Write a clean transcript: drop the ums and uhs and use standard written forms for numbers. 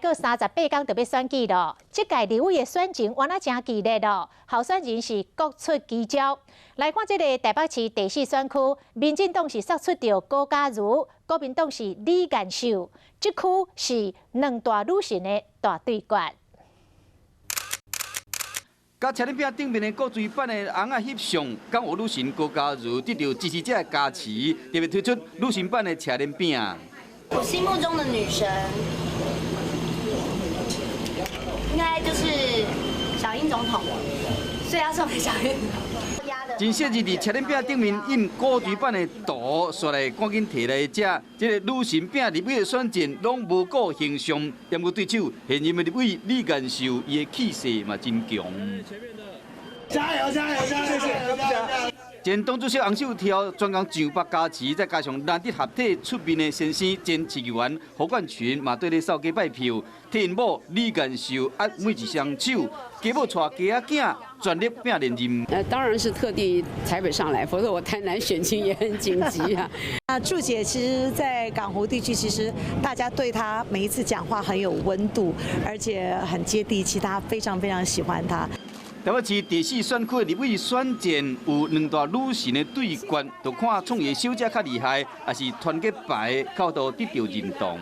閣38工就欲選舉囉，這屆立委的選情原來誠激烈囉，候選人是各出奇招。來看這个台北市第四選區，民進黨是殺出著高嘉瑜，國民黨是李彥秀，這區是兩大女神的大對決。佮車輪餅頂面的古錐版的尪仔翕相，港湖女神高嘉瑜得到支持者的加持，特別推出女神版的車輪餅。我心目中的女神，應該就是小英總統，所以要送給小英。真細緻佇車輪餅頂面印古錐版的圖，煞來趕緊提來食。這个女神餅立委的選戰攏無顧形象，毋過對手現任的立委李彥秀，伊的氣勢嘛真強。加油加油加油！謝謝。前黨主席洪秀柱專工上北加持，再加上難得合體出面的先生前市議員侯冠群嘛綴咧掃街拜票，替𪜶某李彥秀握每一雙手，家母帶家仔囝全力拼連任。當然是特地台北上來，否則我台南選情也很緊急啊。啊，柱姐其實，在港湖地區，其實大家對她每一次講話很有溫度，而且很接地氣，大家非常非常喜歡她。台北市第四選區的立委選戰有兩大女神的對決，就看創業小姐較厲害，抑是團結牌較多得著認同。